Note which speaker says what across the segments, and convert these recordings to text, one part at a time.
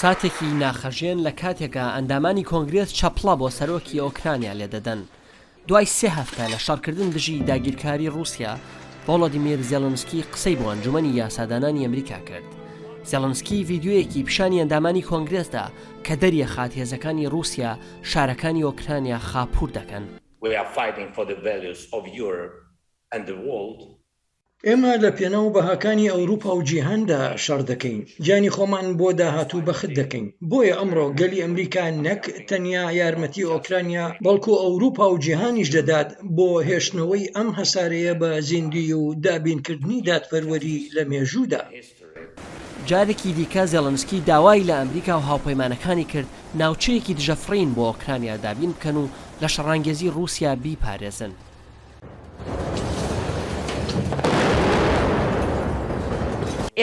Speaker 1: ساتێکی ناخهەژێن لە کاتێکا ئەندامانی کۆنگرێس چەپڵە بۆ سەرۆکی ئۆکرانیا لێدەدەن. دوای سێ هەفتە لە شەڕکردن دژی داگیرکاری ڕووسیا، ڤۆڵۆدیمیر زێڵنسکی قسەی بۆ ئەنجومەنی یاسادانانی ئەمریکا کرد. زێڵنسکی ڤیدیۆیەکی پیشانی ئەندامانی کۆنگرێس دا کە دەریەخات هێزەکانی ڕووسیا شارەکانی ئۆکرانیا خاپوور دەکەن.
Speaker 2: We are fighting for the values of Europe and the world.
Speaker 3: ئێمە لە پێناو بەهاکانی ئەوروپا و جیهاندا شەڕ دەکەین، گیانی خۆمان بۆ داهاتوو بەخت دەکەین. بۆیە ئەمڕۆ گەلی ئەمریکا نەک تەنیا یارمەتی ئۆکرانیا، بەڵکو ئەوروپا و جیهانیش دەدات بۆ هێشتنەوەی ئەم هەسارەیە بە زیندووی و دابینکردنی دادپەروەری لە مێژوودا.
Speaker 1: جارێکی دیکە زێڵنسکی داوای لە ئەمریکا و هاوپەیمانەکانی کرد ناوچەیەکی دژەفڕین بۆ ئۆکرانیا دابین بکەن و لە شەڕانگێزی ڕووسیا بیپارێزن.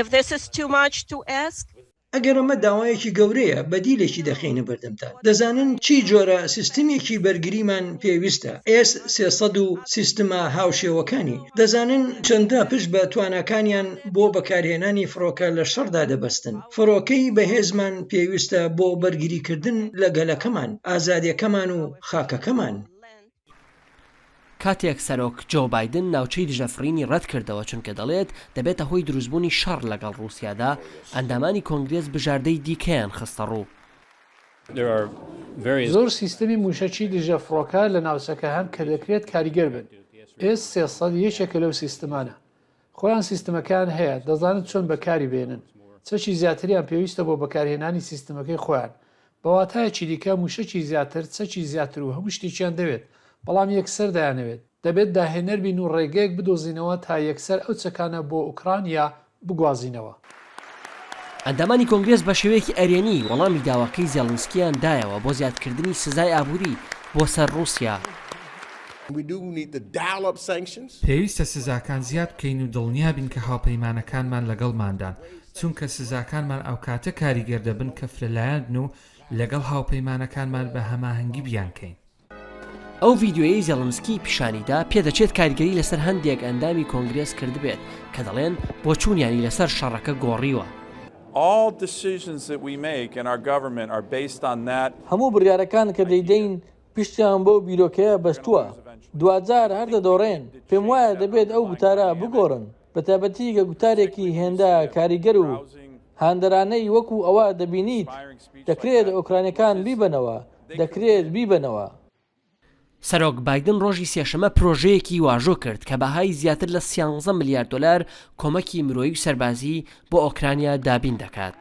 Speaker 4: If this is too much to ask.
Speaker 3: ئەگەر ئەمە داوایەکی گەورەیە، بەدیلێکی دەخەینە بەردەمتان. دەزانن چی جۆرە سیستمێکی بەرگریمان پێویستە، ئێس 300 و سیستمە هاوشێوەکانی. دەزانن چەندە پشت بە تواناکانیان بۆ بەکارهێنانی فڕۆکە لە شەڕدا دەبەستن. فڕۆکەی بەهێزمان پێویستە بۆ بەرگریکردن لە گەلەکەمان، ئازادیەکەمان و خاکەکەمان.
Speaker 1: کاتێک سەرۆک جۆو بایدن ناوچەی دژەفڕینی ڕەتکردەوە چونکە دەڵێت دەبێتە هۆی دروستبوونی شەڕ لەگەڵ ڕووسیادا، ئەندامانی کۆنگرێس بژاردەی دیکەیان خستەڕوو.
Speaker 5: زۆر سیستمی مووشەکی دژە فڕۆکە لە ناوچەکە هەن کە دەکرێت کاریگەر بن، ئێس 300 یەکێکە لەو سیستمانە. خۆیان سیستمەکەیان هەیە، دەزانن چۆن بەکاری بهێنن. چەکی زیاتریان پێویستە بۆ بەکارهێنانی سیستمەکەی خۆیان. بە واتایەکی دیکە مووشەکی زیاتر، چەکی زیاتر و هەموو شتێکیان دەوێت، بەڵام یەکسەر دەیانەوێت. دەبێت داهێنەر بین و ڕێگەیەک بدۆزینەوە تا یەکسەر ئەو چەکانە بۆ ئۆکرانیا بگوازینەوە.
Speaker 1: ئەندامانی کۆنگرێس بە شێوەیەکی ئەرێنی وەڵامی داواکەی زێڵنسکییان دایەوە بۆ زیادکردنی سزای ئابووری بۆ سەر ڕووسیا.
Speaker 6: پێویستە سزاکان زیاد بکەین و دڵنیا بین کە هاوپەیمانەکانمان لەگەڵماندان، چونکە سزاکانمان ئەوکاتە کاریگەر دەبن کە فرەلایەن بن و لەگەڵ هاوپەیمانەکانمان بە هەماهەنگی بیانکەین.
Speaker 1: ئەو ڤیدیۆیەی زێڵنسکی پیشانیدا پێدەچێت کاریگەری لەسەر هەندێک ئەندامی کۆنگرێس کردبێت کە دەڵێن بۆچوونیانی لەسەر شەڕەکە گۆڕیوە.
Speaker 7: هەموو بڕیارەکان کە دەیدەین پشتیان بەو بیرۆکەیە بەستووە، دواجار هەر دەدۆڕێن. پێموایە دەبێت ئەو گوتارە بگۆڕن، بەتایبەتی کە گوتارێکی هێندە کاریگەر و هاندەرانەی وەکو ئەوە دەبینیت، دەکرێت ئۆکرانییەکان بیبەنەوە، دەکرێت بیبەنەوە.
Speaker 1: سەرۆک بایدن ڕۆژی سێشەممە پرۆژەیەکی واژۆ کرد کە بەهای زیاتر لە سیانزە ملیار دۆلار کۆمەکی مرۆیی و سەربازی بۆ ئۆکرانیا دابین دەکات.